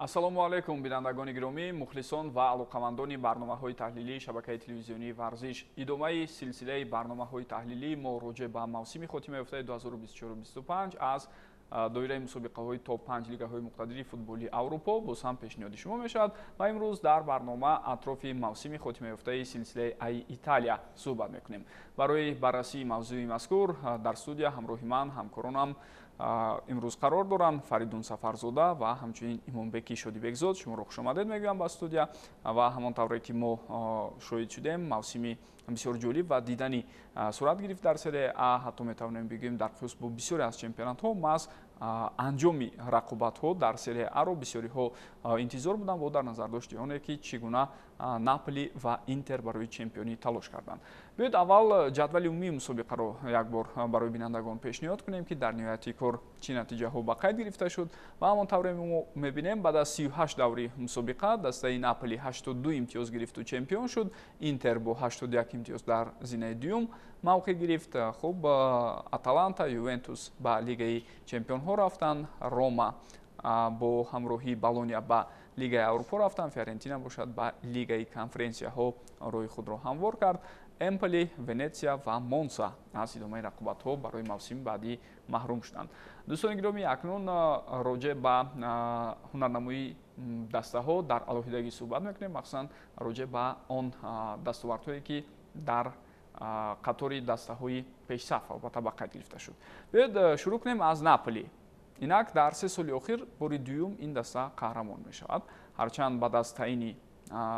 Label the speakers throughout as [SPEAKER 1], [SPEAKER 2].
[SPEAKER 1] Ассалому алайкум, бинандагони гиромӣ, мухлисон ва алоқамандони барномаҳои таҳлилии шабакаи телевизионии «Варзиш». Идомаи силсилаи барномаҳои таҳлилии мо роҷеъ ба мавсими хотимаёфтаи 2024-25 аз доираи мусобиқаҳои топ 5 лигаҳои муқтадири футболи Аврупо боз ҳам пешниҳоди шумо мешавад ва имрӯз дар барнома атрофи мавсими хотимаёфтаи силсилаи Аи Италия суҳбат мекунем. Барои баррасии мавзӯи мазкур дар студия ҳамроҳи ман ҳамкоронам имрӯз қарор доранд: Фаридун Сафарзода ва ҳамчунин Имомбеки Шодибекзод. Шуморо хушомадед мегӯям ба студия. Ва ҳамон тавре ки мо шоҳид шудем, мавсими бисёр ҷолиб ва диданӣ сурат гирифт дар Серия А. Ҳатто метавонем бигӯем, дар қиёс бо бисёре аз чемпионатҳо маҳз анҷоми рақобатҳо дар Серия Аро бисёриҳо интизор буданд, бо дар назардошти оне ки чӣ гуна Наполи ва Интер барои чемпионӣ талош карданд. Биёед, аввал ҷадвали умумии мусобиқаро як бор барои бинандагон пешниҳод кунем, ки дар ниҳояти кор чӣ натиҷаҳо ба қайд гирифта шуд. Ва ҳамон тавре мо мебинем, баъд аз 38 даври мусобиқа дастаи Наполи 82 имтиёз гирифту чемпион шуд. Интер бо 81 имтиёз дар зинаи дуюм мавқеъ гирифт. Хуб, Аталанта, Ювентус ба Лигаи чемпионҳо рафтанд, Рома бо ҳамроҳии Болония ба Лигаи Аврупо рафтанд, Фиорентина бошад, ба Лигаи конференсияҳо роҳи худро ҳамвор кард. Эмполи, Венетсия ва Монса аз идомаи рақобатҳо барои мавсими баъдӣ маҳрум шуданд. Дӯстони гиромӣ, акнун роҷеъ ба ҳунарнамоии дастаҳо дар алоҳидагӣ суҳбат мекунем, махсусан роҷеъ ба он дастовардҳое, ки дар қатори дастаҳои пешсаф албатта ба қайд гирифта шуд. Биёед, шурӯъ кунем аз Наполи. Инак дар 3 соли охир бори дуюм ин даста қаҳрамон мешавад. Ҳарчанд баъд аз таъини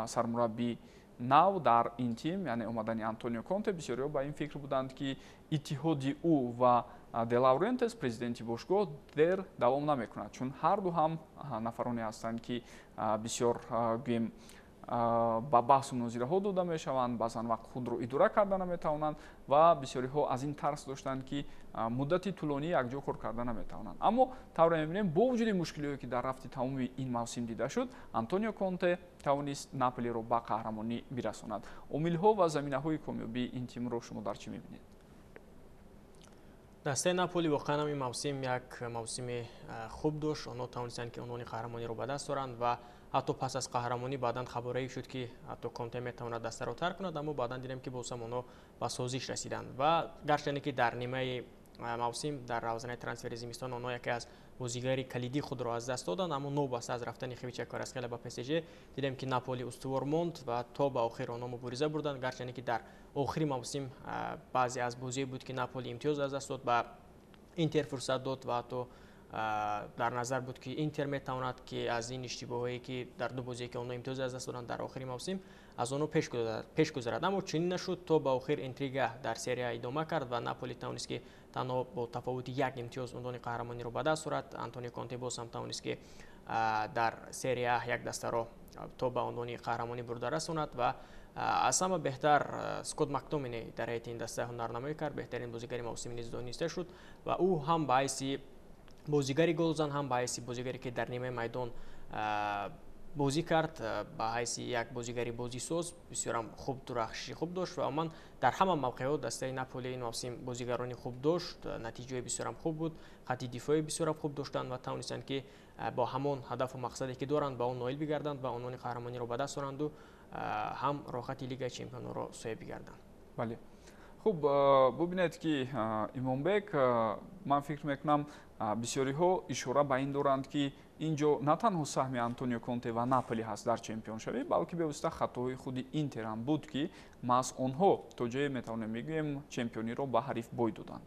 [SPEAKER 1] сармураббӣ нав дар ин тим, яъне омадани Антонио Конте, бисёриҳо ба ин фикр буданд, ки иттиҳоди ӯ ва Де Лаурентес, президенти бошгоҳ, дер давом намекунад, чун ҳарду ҳам нафароне ҳастанд, ки бисёр, гӯем, ба баҳсу мунозираҳо дода мешаванд, баъзан вақт худро идора карда наметавонанд ва бисёриҳо аз ин тарс доштанд, ки муддати тӯлонӣ якҷо кор карда наметавонанд. Аммо тавре мебинем, бо вуҷуди мушкилиҳое, ки дар рафти тамоми ин мавсим дида шуд, Антонио Конте тавонист Наполиро ба қаҳрамонӣ бирасонад. Омилҳо ва заминаҳои комёбии ин тимро шумо дар чӣ мебинед?
[SPEAKER 2] Дастаи Наполи воқеан ҳам ин мавсим як мавсими хуб дошт. Онҳо тавонистанд, ки унвони қаҳрамониро ба даст оранд ва ҳатто пас аз қаҳрамонӣ баъдан хабарае шуд, ки ҳатто Конте метавонад дастаро тарк кунад, аммо баъдан дидем, ки боз ҳам онҳо ба созиш расиданд. Ва гарчанде ки дар нимаи мавсим дар равзанаи трансфери зимистон онҳо яке аз бозигари калидии худро аз даст доданд, аммо новобаста аз рафтани Хвича Кварацхелия ба ПСЖ, дидем, ки Наполи устувор монд ва то ба охир онҳо мубориза бурданд. Гарчанде ки дар охири мавсим баъзе аз бозие буд, ки Наполи имтиёз аз даст дод, ба Интер фурсат дод ва ҳатто дар назар буд, ки Интер метавонад, ки аз ин иштибоҳое, ки дар ду бозие, ки онҳо имтиёз аз даст доданд дар охири мавсим, аз онҳо пеш гузарад, аммо чунин нашуд. То ба охир интрига дар Серия идома кард ва Наполи тавонист, ки танҳо бо тафовути як имтиёз унвони қаҳрамониро ба даст орад. Антонио Конте боз ҳам тавонист, ки дар Серия як дастаро то ба унвони қаҳрамонӣ бурда расонад ва аз ҳама беҳтар Скот Мактомини дар ҳайати ин даста ҳунарнамоӣ кард. Беҳтарин бозигари мавсими низ дониста шуд ва ӯ ҳам ба ҳайси бозигари голзан, ҳам ба ҳайси бозигаре, ки дар нимаи майдон бозӣ кард, ба ҳайси як бозигари бозисоз бисёрам хуб дурахшиши хуб дошт. Ва умуман дар ҳама мавқеъҳо дастаи Наполи ин мавсим бозигарони хуб дошт, натиҷаи бисёрам хуб буд, хатти дифои бисёрам хуб доштанд ва тавонистанд, ки бо ҳамон ҳадафу мақсаде, ки доранд, ба он ноил бигарданд ва унвони қаҳрамониро ба даст оранду ҳам роҳхати Лигаи чемпионҳоро соҳиб бигарданд.
[SPEAKER 1] Бале, хуб, бубинед, ки Имомбек, ман фикр мекунам, бисёриҳо ишора ба ин доранд, ки ин ҷо на танҳо саҳми Антонио Конте ва Наполи ҳаст дар чемпионшавӣ, балки бевосита хатоҳои худи Интер ҳам буд, ки маҳз онҳо то ҷое, метавонем бигӯем, чемпиониро ба ҳариф бой доданд.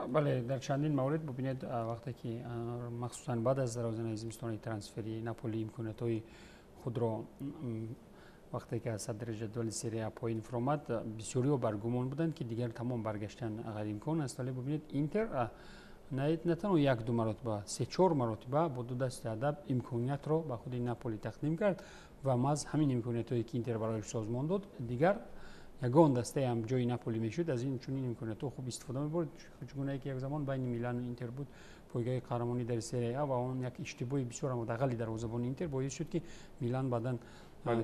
[SPEAKER 3] Бале, дар чандин маврид бубинед, вақте ки махсусан баъд аз дарозанаи зимистони трансфери Наполи имкониятҳои худро, вақте ки аз садри ҷадвали Серия А поин фуромад, бисёриҳо баргумон буданд, ки дигар тамом, баргаштан ғайриимкон аст. Вале бубинед, Интер на танҳо як ду маротиба, се чор маротиба бо ду дасти адаб имкониятро ба худи Наполи тақдим кард ва маҳз ҳамин имкониятҳое, ки Интер барояш созмон дод, дигар ягон дастае ҳам ҷои Наполи мешуд, аз ин чунин имкониятҳо хуб истифода мебурд. Чунае ки як замон байни Милану Интер буд пойгоҳи қаҳрамонӣ дар Серия А ва он як иштибоҳи бисёр дағали дарвозабони Интер боис шуд, ки Милан баъдан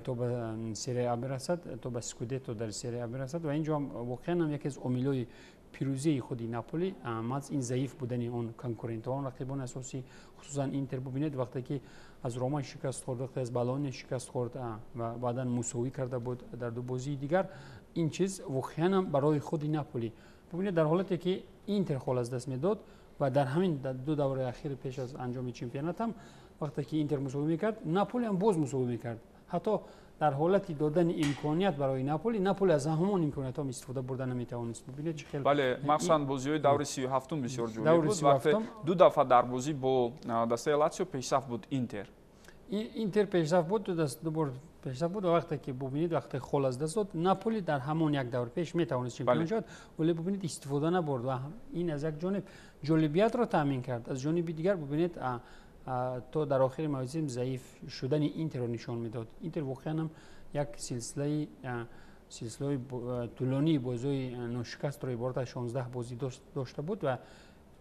[SPEAKER 3] то ба Серия А бирасад, то ба скудетто дар Серия А бирасад. Ва ин ҷо ҳам воқеан ҳам яке аз омилҳои пирӯзии худи Наполи маҳз ин заиф будани он конкурентҳо, он рақибони асосӣ, хусусан Интер. Бубинед, вақте ки аз Рома шикаст хӯрд, вақте аз Болония шикаст хӯрд ва баъдан мусовӣ карда буд дар ду бозии дигар. Ин чиз воқеан барои худи Наполи, бубинед, дар ҳолате ки Интер хол аз даст медод ва дар ҳамин ду давраи ахир пеш аз анҷоми чемпионат ҳам вақте ки Интер мусовӣ мекард, Наполи ҳам боз мусовӣ мекард. Ҳатто дар ҳолати додани имконият барои Наполи, Наполи аз ҳамон имкониятҳо истифода бурда наметавонист. Бубинед, чӣ хел.
[SPEAKER 1] Бале, махсусан бозиҳои даври 37-ум бисёр ҷолиб буд, вақте ду дафъа дар бозӣ бо дастаи Латсио пешсаф буд Интер.
[SPEAKER 3] Интер пешсаф буд, ду бор пешсаф буд ва вақте ки бубинед, вақте хол аз даст дод, Наполи дар ҳамон як давр пеш метавонист чемпион шавад, вале бубинед, истифода набурд ва ин аз як ҷониб ҷолибиятро таъмин кард, аз ҷониби дигар, бубинед, то дар охири мавсим заиф шудани Интерро нишон медод. Интер воқеан ҳам як силсилаи тӯлонии бозиҳои ношикастро иборат аз 16 бозӣ дошта буд ва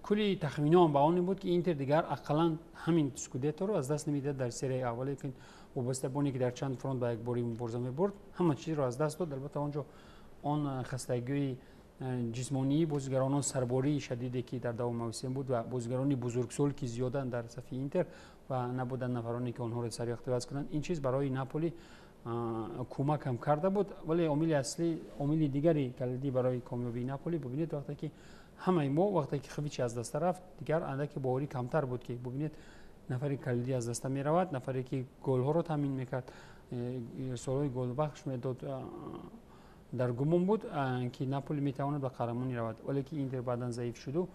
[SPEAKER 3] кулли тахминоам ба он буд, ки Интер дигар ақаллан ҳамин скудетторо аз даст намедиҳад дар серияи аввал, лекин вобаста ба оне ки дар чанд фронт ба якборӣ мубориза мебурд, ҳама чизро аз даст дод. Албатта, он ҷо он хастагиҳои ҷисмонии бозигаронон, сарбории шадиде, ки дар давоми мавсим буд ва бозигарони бузургсол, ки зиёданд дар сафи Интер ва набуданд нафароне, ки онҳоро саривақт иваз кунанд, ин чиз барои Наполи кӯмак ҳам карда буд. Вале омили аслӣ, омили дигари калидӣ барои комёбии Наполи, бубинед, вақте ки ҳамаи мо, вақте ки Хвичи аз даста рафт, дигар андаке боварӣ камтар буд, ки бубинед, нафари калидӣ аз даста меравад, нафаре ки голҳоро таъмин мекард, солҳои голбахш медод, дар гумон буд, ки Наполи метавонад ба қаҳрамонӣ равад, вале ки Интер баъдан заиф шуду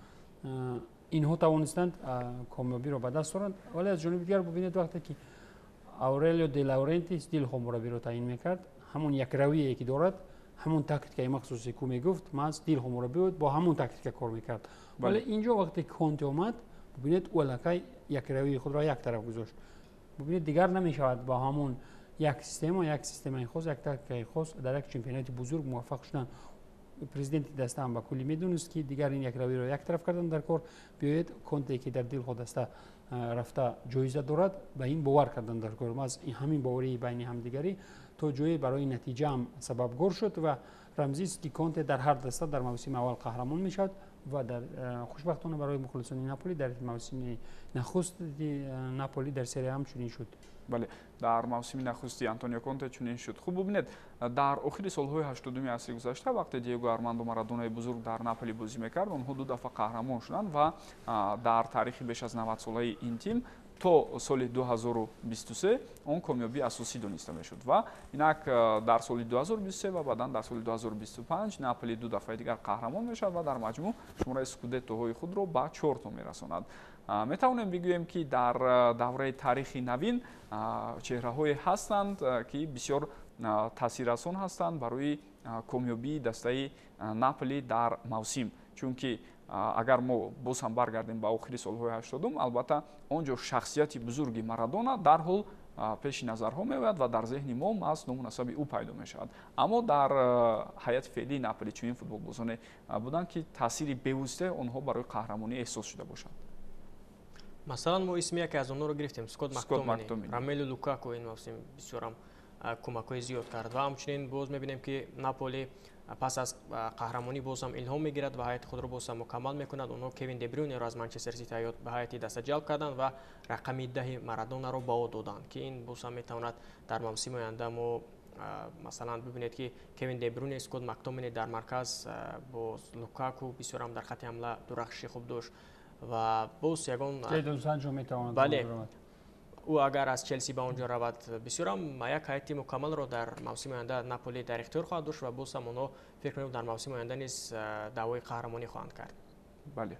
[SPEAKER 3] инҳо тавонистанд комёбиро ба даст оранд. Вале аз ҷониби дигар, бубинед, вақте ки Аурелио де Лаурентис дилхоҳ мураббиро таъин мекард, ҳамон якравие ки дорад, ҳамон тактикаи махсусе ку мегуфт, маҳз дилхоҳ мураббӣ буд, бо ҳамон тактика кор мекард. Вале инҷо вақте Конте омад, бубинед, ӯ аллакай якравии худро як тараф гузошт. Бубинед, дигар намешавад бо ҳамон як система, як системаи хос, як тактикаи хос дар як чемпионати бузург муваффақ шудан. Президенти даста ҳам ба куллӣ медонист, ки дигар ин якравиро як тараф кардан дар кор. Биёед, Конте, ки дар дилхоҳ даста рафта ҷоиза дорад, ба ин бовар кардан дар кор. Маҳз ҳамин боварии байни ҳамдигарӣ то ҷое барои натиҷа ҳам сабабгор шуд ва рамзист, ки Конте дар ҳар даста дар мавсими аввал қаҳрамон мешавад ва дар хушбахтона барои мухлисони Наполи дар мавсими нахусти Наполи дар серия ҳам чунин шуд.
[SPEAKER 1] Бале, дар мавсими нахусти Антонио Конте чунин шуд. Хуб, бубинед, дар охири солҳои 80-уми асри гузашта, вақте Диего Армандо Марадонаи бузург дар Наполи бозӣ мекард, онҳо ду дафъа қаҳрамон шуданд ва дар таърихи беш аз 90-солаи ин тим то соли 2023 он комёбии асосӣ дониста мешуд. Ва инак дар соли 2023 ва баъдан дар соли 2025 Наполи ду дафъаи дигар қаҳрамон мешавад ва дар маҷмӯъ шумораи скудеттоҳои худро ба чорто мерасонад. Метавонем бигӯем, ки дар давраи таърихи навин чеҳраҳое ҳастанд, ки бисёр таъсиррасон ҳастанд барои комёбии дастаи Наполи дар мавсим, чунки агар мо боз ҳам баргардем ба охири солҳои 80-ум, албатта, он ҷо шахсияти бузурги Марадона дарҳол пеши назарҳо меояд ва дар зеҳни мо маҳз ному насаби ӯ пайдо мешавад. Аммо дар ҳайати феълии Наполи чунин футболбозоне буданд, ки таъсири бевоситаи онҳо барои қаҳрамонӣ эҳсос шуда бошад?
[SPEAKER 2] Масалан, мо исми яке аз онҳоро гирифтем, Скот Мактомини. Ромелу Лукаку ин мавсим бисёрам кӯмакҳои зиёд кард ва ҳамчунин боз мебинем, ки Наполи пас аз қаҳрамонӣ боз ҳам илҳом мегирад ва ҳайати худро боз ҳам мукаммал мекунад. Онҳо Кевин Дебрюнеро аз Манчестер Сити ба ҳайати даста ҷалб карданд ва рақами 10-и Марадонаро ба ӯ доданд, ки ин боз ҳам метавонад дар мавсими оянда мо, масалан, бибинед, ки Кевин Дебрюне, Скот Мактомини дар марказ бо Лукаку бисёрам дар хати ҳамла дурахшиши хуб дошт ва боз ягон
[SPEAKER 3] Бале,
[SPEAKER 2] ӯ агар аз Челси ба он ҷо равад, бисёрам як ҳайати мукаммалро дар мавсими оянда Наполи дар ихтиёр хоҳад дошт ва боз ҳам онҳо, фикр мекунам, дар мавсими оянда низ даъвои қаҳрамонӣ хоҳанд кард.
[SPEAKER 1] Бале.